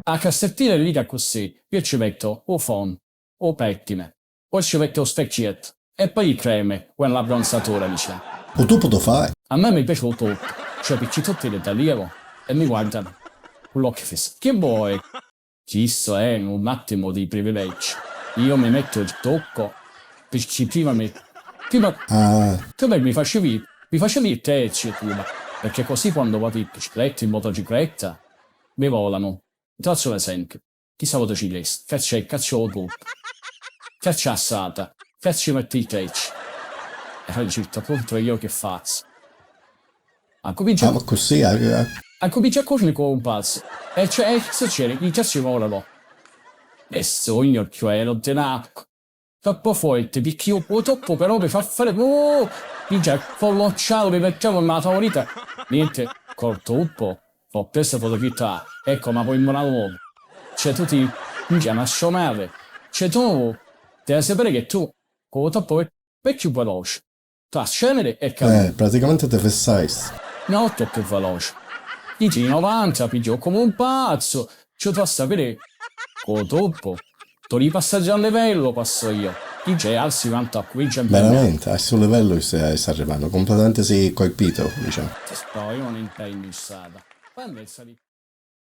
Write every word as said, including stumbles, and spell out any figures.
A cassettina è rica accussì, io ci metto u fon, u pettine, poi ci metto u specchietto e poi i creme, quella bronzatura, diciamo. U toppu tu fai? A me mi piace u toppu, cioè picchì tutti li talievo e mi guardano cu l'occhi fissi. Chi vuoi? Chisto è un attimo di privilegio. Io mi metto il toppo perché prima mi... prima, ah. Prima mi facevi, mi facevi il teccio prima, perché così quando vado in bicicletta, in motocicletta, mi volano. Ti faccio un esempio. Chi sabato ci resta? Caccia e caccia o dopo. Caccia assata. Caccia metti i ceci. E a un certo punto io che faccio? Accumincia ah, ma così eh. Accumincia a correre con un pazzo. E cioè, e succede? I cacci volano. E sogno il chiuelo di l'acqua. Troppo forte, picchì io troppo però mi fa fare uh, minchia, collocciato mi mettiamo in una favorita. Niente, col toppo. Ho preso la fotocchitta, ecco, ma poi immorato uomo. Cioè tu ti minchia una sciomare. Cioè tu devi sapere che tu con il toppo è più veloce. Tra scendere e cadere. Eh, praticamente te fessaisti. Una volta più veloce. Dici novanta, piglio come un pazzo, ci ho da sapere con il toppo. Togli i passaggi a livello, passo io. Dice alzi quanto a qui c'è. Veramente, a sto livello stai arrivando, completamente sei colpito, diciamo. No, io non impegno in strada. Quando è salito?